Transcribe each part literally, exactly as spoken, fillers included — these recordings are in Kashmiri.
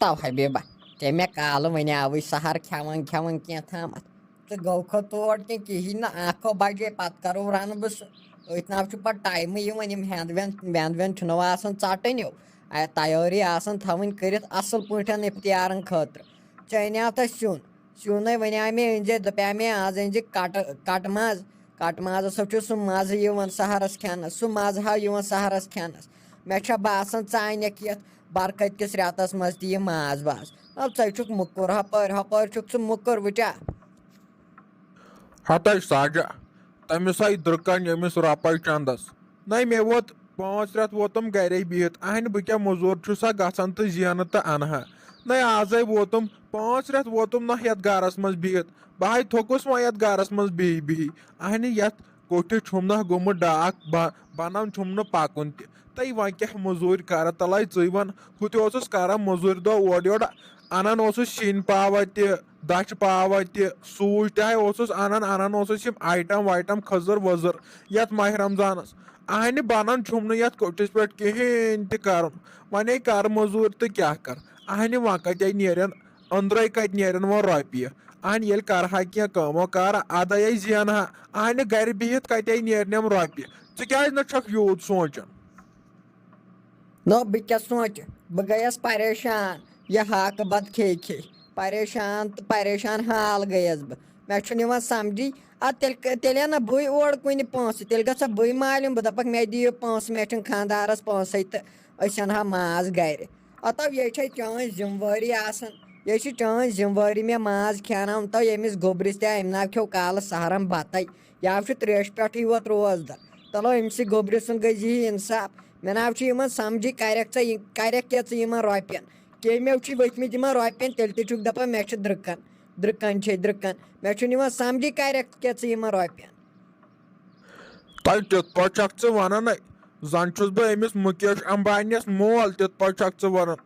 تو حبیبہ، ژےٚ مےٚ کالہٕ وَنیٛاوٕے سحر کھٮ۪وان کھٮ۪وان کینٛہہ تامَتھ۔ ژٕ گوٚو کھو تور کِنہٕ کِہیٖنۍ نہٕ، اکھ کھو بجے پتہٕ کرو رنہٕ بہٕ سُہ۔ أتھۍ ناو چھُ پتہٕ ٹایمٕے یِوان، یِم ہٮ۪نٛد وٮ۪نٛد وٮ۪نٛد وٮ۪نٛد چھُنو آسان ژٹٕنۍ ہیوٗ۔ آ، تیٲری آسان تھاوٕنۍ کٔرِتھ اصل پٲٹھۍ افطارن خٲطرٕ۔ ژےٚ اَنیٛاو تَس سیُن، سیُنٕے وَنیٛاے مےٚ أنۍ زِ، دَپیٛاے مےٚ آز أنۍ زِ کٹہٕ کٹہٕ ماز۔ کٹہٕ مازس ہا چھُ سُہ مزٕ یِوان سحرس کھٮ۪نس، سُہ مزٕ ہا یِوان سحرس کھٮ۪نس۔ مےٚ چھا باسان ژٕ انکھ یتھ برکت کِس رٮ۪تس منٛز تہِ یہِ ماز واز۔ نہ، ژَے چھُکھ موٚکُر، ہۄپٲرۍ، ہۄپٲرۍ چھُکھ ژٕ موٚکُر، وٕچھا۔ ہتَے ساجا، تٔمِس آیہِ درٛکن ییٚمِس رۄپے چندس۔ نَے مےٚ ووت پانٛژھ رٮ۪تھ ووتُم گرے بِہِتھ، اہنہِ بہٕ کیٛاہ مٔزوٗر چھُسا گژھان تہٕ زینہٕ تہٕ انہٕ ہا؟ نَے آزے ووتُم پانٛژھ رٮ۪تھ ووتُم نہ یتھ گرس منٛز بِہِتھ، بہٕ ہاے تھوٚکُس وۄنۍ یتھ گرس منٛز بِہی بِہی۔ اہنہِ یتھ کوٚٹھِس چھُم نہ گوٚمُت ڈاکھ، بہ-، بنان چھُم نہٕ پکُن تہِ۔ تَے وۄنۍ کیٛاہ مٔزوٗرۍ کَرٕ؟ تَلَے ژٕے وَن، ہُہ تہِ اوسُس کَران مٔزوٗرۍ دۄہ اورٕ یورٕ، اَنان اوسُس شیٖنہٕ پاوا تہِ، دَچھِ پاوا تہِ، سوٗجۍ تہِ ہَے اوسُس اَنان، اَنان اوسُس یِم آیٹَم وایٹَم، کھٔزٕر ؤزٕر یَتھ ماہِ رمضانَس۔ اَہنہِ بَنان چھُم نہٕ یَتھ کوٚٹھِس پٮ۪ٹھ کِہیٖنۍ تہِ کَرُن۔ وۄنۍ ہے کَرٕ مٔزوٗرۍ تہٕ کیٛاہ کَرٕ؟ اَہنہِ وۄنۍ کَتہِ نیرَن؟ أنٛدرَے کَتہِ نیرَن وۄنۍ رۄپیہِ؟ اہنہِ ییٚلہِ کَرٕ ہا کینٛہہ کٲم و کارا، اَدَے ہے زینہٕ ہا۔ اہنہِ گَرِ بِہِتھ کَتہِ نیرِنَم رۄپیہِ؟ ژٕ کیٛازِ نہ چھَکھ یوٗت سونٛچان؟ نو، بہٕ کیٛاہ سونٛچہٕ؟ بہٕ گٔیَس پریشان، یہِ ہاکہٕ بَتہٕ کھے کھے۔ پریشان تہٕ پریشان حال گٔیَس بہٕ۔ مےٚ چھُنہٕ یِوان سَمجھی، اَدٕ تیٚلہِ، تیٚلہِ اَنہٕ بٕے اورٕ کُنہِ پونٛسہٕ، تیٚلہِ گژھٕ بٕے مالیُن، بہٕ دَپَکھ، مےٚ دِیِو پونٛسہٕ، مےٚ چھُنہٕ خانٛدارَس پونٛسَے تہٕ أسۍ اَنہٕ ہا ماز گَرِ۔ ہتو، یہِ چھے چٲنۍ ذمہٕ وٲری آسان۔ یہِ چھِ چٲنۍ ذمہٕ وٲری مےٚ ماز کھیٛاناوُن۔ تو ییٚمِس گوٚبرِس تہِ اَمہِ ناو کھیوٚو کالہٕ سحرن بَتَے۔ یا چھُ ترٛیشہِ پٮ۪ٹھٕے یوت روزدر۔ تلو، أمۍ سٕے گوٚبرِ سُنٛد گٔے زِہی اِنصاف۔ مےٚ ناو چھُ یِمن سَمجھی، کَرٮ۪کھ ژٕ یہِ، کَرٮ۪کھ کیٛاہ ژٕ یِمن رۄپیَن؟ کیٚمۍ چھُے ؤتھمٕتۍ یِمن رۄپیَن، تیٚلہِ تہِ چھُکھ دَپان مےٚ چھِ درٛکَن۔ درٛکَن چھے درٛکَن۔ مےٚ چھُنہٕ یِوان سَمجھی، کَرٮ۪کھ کیٛاہ ژٕ یِمن رۄپیَن؟ تۄہہِ کِتھ پٲٹھۍ چھَکھ ژٕ وَنان ہے؟ زَن چھُس بہٕ أمِس مُکیش اَمبانِیَس مول، تِتھ پٲٹھۍ چھَکھ ژٕ وَنان۔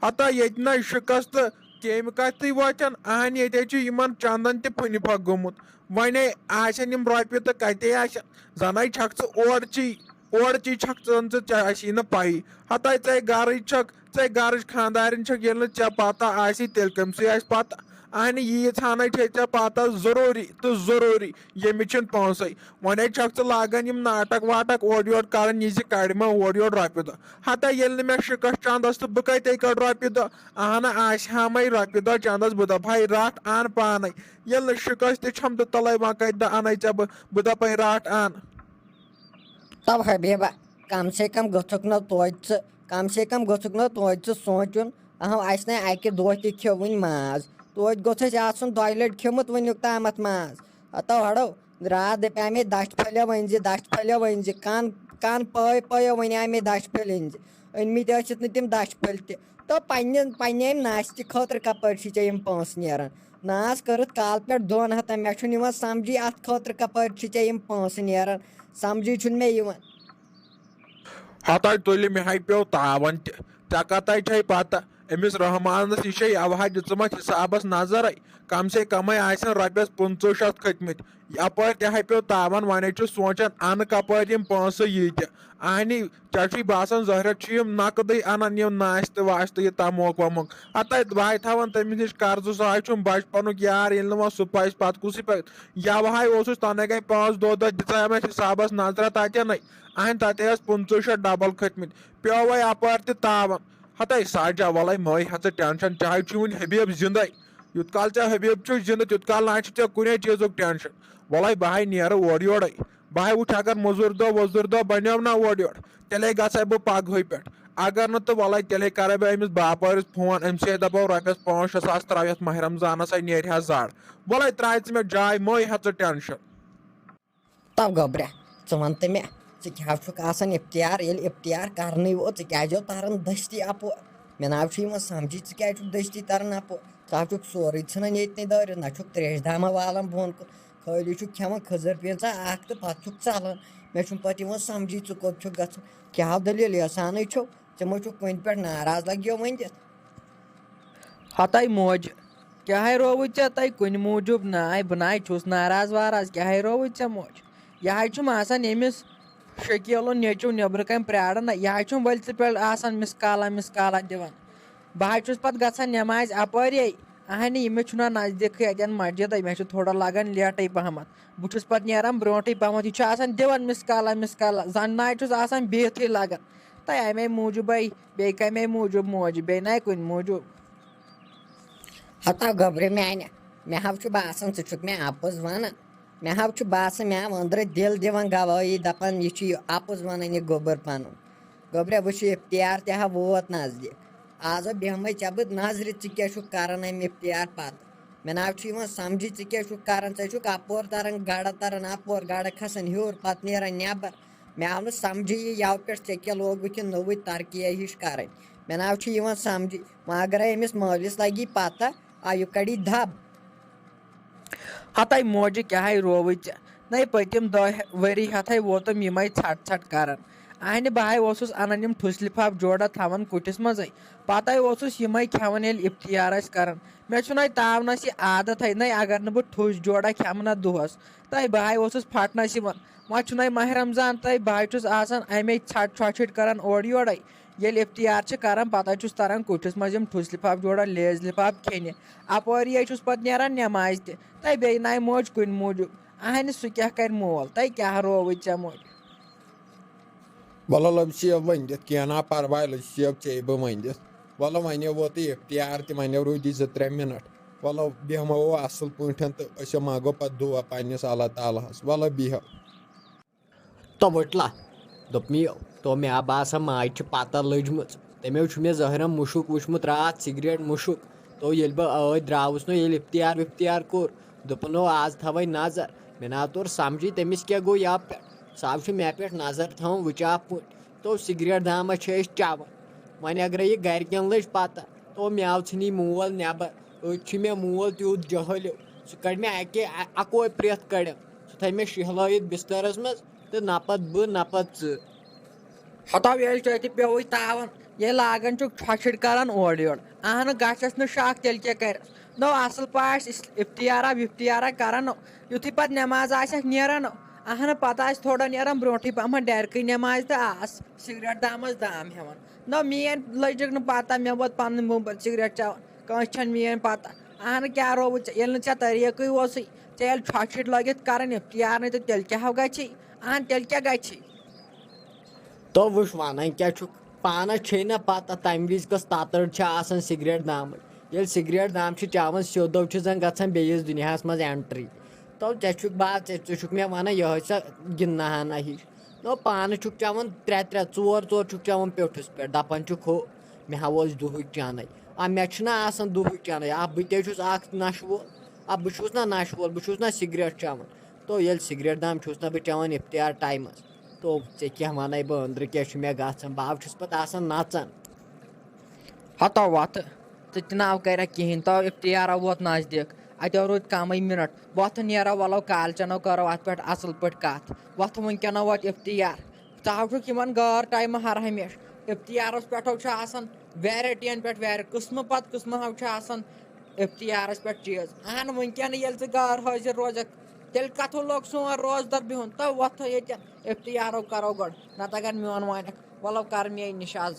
ہتا ییٚتہِ نَے شِکَس تہٕ کیٚمۍ کَتھٕے واتن، اَہَن ییٚتہِ چھُ یِمَن چَندَن تہِ پھٕنہِ پھَکھ گوٚمُت۔ وۄنۍ آسن یِم رۄپیہِ تہٕ کَتے آسن؟ زَنَے چھَکھ ژٕ اورچی، اورچی چھَکھ ژٕ، ژٕ ژےٚ آسی نہٕ پَیی۔ ہتا ژَے گَرٕچ چھَکھ، ژَے گَرٕچ خانٛدارِنۍ چھَکھ، ییٚلہِ نہٕ ژےٚ پَتہ آسی، تیٚلہِ کٔمۍ سٕے آسہِ پَتہ؟ اَہنہِ ییٖژ ہَنَے چھے ژےٚ پَتہ ضروٗری تہٕ ضروٗری، ییٚمِچ چھَنہٕ پونٛسَے۔ وۄنۍ ہے چھَکھ ژٕ لاگان یِم ناٹک واٹک اورٕ یورٕ کَران، یہِ زِ کَڑِ مہ اورٕ یورٕ رۄپیہِ دَہ۔ ہتا ییٚلہِ نہٕ مےٚ شِکَس چَندَس تہٕ بہٕ کَتہِ کَڑٕ رۄپیہِ دَہ؟ اَہنہٕ آسہِ ہا مَے رۄپیہِ دَہ چَندَس، بہٕ دَپہٕ ہاے رَٹھ اَن پانَے۔ ییٚلہِ نہٕ شِکَس تہِ چھَم تہٕ تَلَے وۄنۍ کَتہِ دَہ اَنَے ژےٚ بہٕ، بہٕ دَپَے رَٹھ اَن۔ تو حبیبہ، کم سے کم گوٚژھُکھ نہ توتہِ ژٕ، کم سے کم گوٚژھُکھ نہ توتہِ ژٕ سونٛچُن، اہم اَسہِ نے اَکہِ دۄہ تہِ کھیوٚو وٕنہِ ماز۔ توتہِ گوٚژھ اَسہِ آسُن دۄیہِ لَٹہِ کھیوٚمُت وٕنیُک تامَتھ ماز۔ ہتو ہڑو، راتھ دَپیٛاے مےٚ دَچھِ پھٔلۍ ؤنۍ زِ، دَچھِ پھٔلۍ ؤنۍ زِ، کَن، کَن پٲے پٲے وَنیٛاے مےٚ دَچھِ پھٔلۍ أنۍ زِ۔ أنۍمٕتۍ ٲسِتھ نہٕ تِم دَچھِ پھٔلۍ تہِ۔ تو پنٛنہِ، پنٛنہِ اَمہِ ناشہِ تہِ خٲطرٕ کَپٲرۍ چھِ ژےٚ یِم پونٛسہٕ نیران؟ ناز کٔرٕتھ کالہٕ پٮ۪ٹھ دۄن ہَتَن، مےٚ چھُنہٕ یِوان سَمجھی اَتھ خٲطرٕ کَپٲرۍ چھِ ژےٚ یِم پونٛسہٕ نیران، سَمجھی چھُنہٕ مےٚ یِوان۔ ہتاے تُلہِ مےٚ ہاے پیوٚو تاوان تہِ، ژےٚ کَتاے چھے پَتہ أمِس رحمانَس، یہِ چھے اَوہا دِژمَژ حِسابَس نظرَے، کم سے کمٕے آسن رۄپیَس پٕنٛژٕہ شَتھ کھٔتمٕتۍ۔ یَپٲرۍ تہِ ہاے پیوٚو تاوان، وۄنۍ چھُ سونٛچان اَنہٕ کَپٲرۍ یِم پونٛسہٕ ییٖتیٛاہ۔ اہنی، ژےٚ چھُے باسان ظٲہرت چھُ یِم نقدٕے اَنان یِم ناشتہٕ واشتہٕ یہِ تموک وموک۔ ہتاے بہٕ ہاے تھاوان تٔمِس نِش قرضہٕ، سُہ ہاے چھُم بچپنُک یار، ییٚلہِ نہٕ وۄنۍ سُہ پَزِ پتہٕ کُسٕے پَزِ؟ یَوٕ ہاے اوسُس تَنَے گٔے پانٛژھ دۄہ دۄہ دِژاے مےٚ حِسابَس نظرہ تَتٮ۪نَے۔ اہن تَتے ٲس پٕنٛژٕہ شَتھ ڈبل کھٔتمٕتۍ۔ پیوٚوَے اَپٲرۍ تہِ تاوان۔ ہتاے ساجا، وَلَے مہٕ ہے ژٕ ٹٮ۪نشَن، چاہے چھُے وٕنہِ حبیب زِندَے۔ یُت کال ژےٚ حبیب چھُ زِندٕ، تیُت کال نہ چھُ ژےٚ کُنے چیٖزُک ٹٮ۪نشَن۔ وَلَے بہٕ ہاے نیرٕ اورٕ یورَے۔ بہٕ ہاے وٕچھِ اگر مٔزوٗرۍ دۄہ ؤزوٗرۍ دۄہ بَنیو نہ اورٕ یورٕ، تیٚلے گژھٕ ہا بہٕ پَگہٕے پٮ۪ٹھ۔ اگر نہٕ تہٕ وَلَے تیٚلے کَرَے بہٕ أمِس باپٲرِس فون، أمِس ہے دَپو رۄپیَس پانٛژھ شےٚ ساس ترٛاو یَتھ ماہِ رمضانَس، ہے نیرِ ہا زَڑ۔ وَلَے ترٛاے ژٕ مےٚ جاے، مہٕ ہے ژٕ ٹٮ۪نشَن۔ تو گوٚبرا، ژٕ وَن تہٕ مےٚ، ژٕ کیٛاہ چھُکھ آسان اِفتیار؟ ییٚلہِ اِفتیار کرنٕے ووت، ژٕ کیٛازِ یو تران دٔستی اَپور؟ مےٚ نہ حظ چھُ یِوان سَمجھی، ژٕ کیٛازِ چھُکھ دٔستی تران اَپور؟ ژٕ حظ چھُکھ سورُے ژھٕنان ییٚتنٕے دٲرِتھ، نہ چھُکھ ترٛیشہِ دامہ والان بۄن کُن، خٲلی چھُکھ کھٮ۪وان کھٔزٕر پیٖنٛژا اَکھ تہٕ پَتہٕ چھُکھ ژَلان۔ مےٚ چھُنہٕ پَتہٕ یِوان سَمجھی، ژٕ کوٚت چھُکھ گژھان؟ کیٛاہ دٔلیٖل یَژھانٕے چھُو؟ ژےٚ ما چھُکھ کُنہِ پٮ۪ٹھ ناراض لگیو وۄنۍ دِتھ؟ ہتاے موج، کیٛاہ ہے رووُے ژےٚ تَے کُنہِ موٗجوٗب؟ ناے، بہٕ ناے چھُس ناراض واراض، کیٛاہ ہے رووُے ژےٚ موج؟ یہِ ہے چھُم آسان ییٚمِس شکیٖلُن نیٚچُو نیٚبرٕ کَنۍ پرٛاران، نہ، یہِ ہے چھُم ؤلۍ ژٕ پٮ۪ٹھ آسان مِس کالا مِس کالا دِوان۔ بہٕ حظ چھُس پتہٕ گژھان نٮ۪مازِ اپٲرۍ۔ اہنہِ، یہِ مےٚ چھُنہ نزدیٖکھٕے اتٮ۪ن مسجدٕے، مےٚ چھُ تھوڑا لگان لیٹٕے پہمتھ۔ بہٕ چھُس پتہٕ نیران برونٹھٕے پہمتھ۔ یہِ چھُ آسان دِوان مِس کالا مِس کالا، زن نہ چھُس آسان بِہتھٕے لگان۔ تہٕ امے موٗجوٗبے، بیٚیہِ کمے موٗجوٗب موج، بیٚیہِ نہ کُنہِ موٗجوٗب۔ ہتا گوٚبرِ میانہِ، مےٚ ہاو چھُ باسان ژٕ چھُکھ مےٚ اپُز ونان۔ مےٚ ہاو چھُ باسان مےٚ ہاو أنٛدرٕ دِل دِوان گوٲہی، دپان یہِ چھُ یہِ اپُز ونان یہِ گوٚبُر پنُن۔ گوٚبرِ، وٕچھ، یہِ افتیار تہِ ہا ووت نزدیٖک۔ آز بیٚہمَے ژےٚ بہٕ نظرِ، ژٕ کیٛاہ چھُکھ کران اَمہِ افتیار پتہٕ؟ مےٚ نہ حظ چھُ یِوان سمجھی، ژٕ کیٛاہ چھُکھ کران؟ ژٕ چھُکھ اپور تران، گڑھٕ تران اپور، گڑھٕ کھسان ہیوٚر، پتہٕ نیران نٮ۪بر۔ مےٚ آو نہٕ سمجھی یہِ یَوٕ پٮ۪ٹھ ژےٚ کیٛاہ لوگُتھ یہِ نٔوٕے ترقیہ ہِش کرٕنۍ۔ مےٚ نہ حظ چھُ یِوان سمجھی، وۄنۍ اگرے أمِس مٲلِس لگی پتہ، آ، یہِ کڑی دب۔ ہتاے موجہِ کیٛاہے رووُے ژےٚ؟ نَے پٔتِم دۄہ ؤری ہتھے ووتُم یِمے ژھٹ ژھٹ کران۔ اہنہِ بہٕ ہاے اوسُس انان یِم ٹھُسۍ لفاف جوڑا تھاوان کُٹھِس منٛزے۔ پتے اوسُس یِمے کھٮ۪وان ییٚلہِ افتیار ٲسۍ کران۔ مےٚ چھُنَے تاونس یہِ عادتھے، نَے اگر نہٕ بہٕ ٹھُسۍ جوڑا کھٮ۪مہٕ نہ دۄہس، تہٕ بہٕ ہاے اوسُس پھٹنس یِوان۔ وۄنۍ چھُنَے ماہِ رمضان، تہٕ بہٕ ہاے چھُس آسان امے ژھٹ ژھۄٹھ چھِٹۍ کران اورٕ یورے۔ ییٚلہِ افتیار چھِ کران، پتہٕ حظ چھُس تران کُٹھِس منٛز یِم ٹھُسۍ لفاف جوڑا، لیز لفاف کھیٚنہِ۔ اپٲری حظ چھُس پتہٕ نیران نٮ۪مازِ تہِ۔ تہٕ بیٚیہِ نَے موج کُنہِ موٗجوٗب۔ اہنہِ سُہ کیٛاہ کرِ مول؟ تہٕ کیٛاہ رووُے ژےٚ موج؟ وَلہٕ لٔج سیو ؤنۍ دِتھ، کینٛہہ نا پرواے، لٔج سیو ژےٚ بہٕ ؤنۍ دِتھ۔ وَلہٕ وَنے ووتُے افتیار تہِ، وَنے روٗدی زٕ ترٛےٚ مِنٹ۔ وَلہٕ بیٚہمو اَصٕل پٲٹھۍ تہٕ أسۍ منٛگو پتہٕ دُعا پننِس اللہ تعالیٰ ہَس۔ وَلہٕ بیٚہو۔ تو ؤٹلہ، دوٚپ مےٚ، تو مےٚ آ باسان ماجہِ چھِ پتہ لٔجمٕژ۔ تٔمۍ چھُ مےٚ ظٲہرن مُشُک وٕچھمُت راتھ، سگریٹ مُشُک۔ تو ییٚلہِ بہٕ ٲدۍ درٛاوُس نہ، ییٚلہِ افتیار وفتیار کوٚر، دوٚپُن، او آز تھاوَے نظر۔ مےٚ نہ توٚر سمجھٕے تٔمِس کیٛاہ گوٚو یَپہٕ پٮ۪ٹھ۔ سُہ حظ چھُ مےٚ پٮ۪ٹھ نظر تھاوان وٕچاپھ پٲٹھۍ۔ تو سگریٹ دامہ چھِ أسۍ چٮ۪وان۔ وۄنۍ اگرے یہِ گرِکٮ۪ن لٔج پتہ، تو مےٚ آو ژھٕنی مول نٮ۪بر۔ أتۍ چھُ مےٚ مول تیوٗت جٲہِل ہیوٗ۔ سُہ کڑِ مےٚ اکے، ا-، اکوے پرٛٮ۪تھ کڑٮ۪م۔ سُہ تھاوِ مےٚ شِہلٲیِتھ بسترس منٛز۔ تہٕ نہ پتہٕ بہٕ، نہ پتہٕ ژٕ۔ ہتاو ییٚلہِ ژےٚ تہِ پیوٚوُے تاوان، ییٚلہِ لاگان چھُکھ چھۄکھِڑ کران اورٕ یورٕ۔ اہنہٕ گژھٮ۪س نہٕ شک، تیٚلہِ کیٛاہ کرٮ۪س؟ نو اصل پٲٹھۍ اس-، افتیارا وفتیارا کران نو۔ یُتھُے پتہٕ نٮ۪ماز آسٮ۪کھ نیران نو۔ اہنہٕ پتہٕ آسہِ تھوڑا نیران برونٹھٕے پہمتھ ڈیرکٕے نٮ۪مازِ تہٕ آس سگریٹ دامس دام ہٮ۪وان۔ نو میٲنۍ لٔجِکھ نہٕ پتہ، مےٚ ووت پنٕنۍ وُمبر سگریٹ چٮ۪وان۔ کٲنٛسہِ چھَنہٕ میٛٲنۍ پَتہ۔ اہنہٕ کیٛاہ رووُے ژےٚ؟ ییٚلہِ نہٕ ژےٚ طریٖقٕے اوسُے، ژےٚ ییٚلہِ چھۄکھ چھِٹۍ لٲگِتھ کَرٕنۍ افتیار نَے تہٕ تیٚلہِ کیٛاہ ہو گژھی؟ اہن تیٚلہِ کیٛاہ گژھی؟ تو وٕچھ وَنان کیٛاہ چھُکھ؟ پانَس چھے نہ پَتہ تَمہِ وِزِ کۄس تَتٕر چھِ آسان سِگریٹ دامٕچ۔ ییٚلہِ سِگریٹ دام چھِ چٮ۪وان، سیوٚدو چھِ زَن گژھان بیٚیِس دُنیاہَس منٛز entry۔ تو ژےٚ چھُکھ با-، ژےٚ، ژٕ چھُکھ مےٚ وَنان یِہوٚے سۄ گِنٛدنہٕ ہنا ہِش۔ نو پانہٕ چھُکھ چٮ۪وان ترٛےٚ ترٛےٚ، ژور ژور چھُکھ چٮ۪وان پیوٚٹھُس پٮ۪ٹھ، دَپان چھُکھ ہُہ، مےٚ ہا اوس دُہٕے چٮ۪نَے۔ آ، مےٚ چھُنہ آسان دُہٕے چٮ۪نَے۔ آ، بہٕ تہِ چھُس اَکھ نَشہٕ وول۔ آ، بہٕ چھُس نہ نَشہٕ وول، بہٕ چھُس نہ سِگریٹ چٮ۪وان۔ تو ییٚلہِ سِگریٹ دام چھُس نہ بہٕ چٮ۪وان اِفتیار ٹایمَس، تو ژےٚ کیٛاہ وَنَے بہٕ، أنٛدرٕ کیٛاہ چھُ مےٚ گژھان؟ بہٕ ہا چھُس پَتہٕ آسان نَژان۔ ہتو وۄتھٕ، ژٕ تہِ ناو کرکھ کِہینۍ، تو افتیارا ووت نزدیٖک، اتٮ۪و روٗدۍ کمٕے مِنٹ، وۄتھٕ نیرو، ولو کالچنو کرو اتھ پٮ۪ٹھ اصل پٲٹھۍ کتھ۔ وۄتھٕ وٕنکیٚنو ووت افتیار، ژٕ ہاو چھُکھ یِمن غٲر ٹایمہٕ ہر ہمیشہٕ۔ افتیارس پٮ۪ٹھو چھُ آسان ویرایٹین پٮ۪ٹھ ویرای، قٕسمہٕ پتہٕ قٕسمہٕ ہاو چھُ آسان افتیارس پٮ۪ٹھ چیٖز۔ اہن وٕنکیٚنہٕ ییٚلہِ ژٕ غٲر حٲضِر روزکھ، تیٚلہِ کتھٕ لوٚگ سون روزدر بِہُن؟ تو وۄتھٕ ییٚتٮ۪ن افتیارو کرو گۄڈٕ، نتہٕ اگر میون مانکھ، ولو کر مے نِش از۔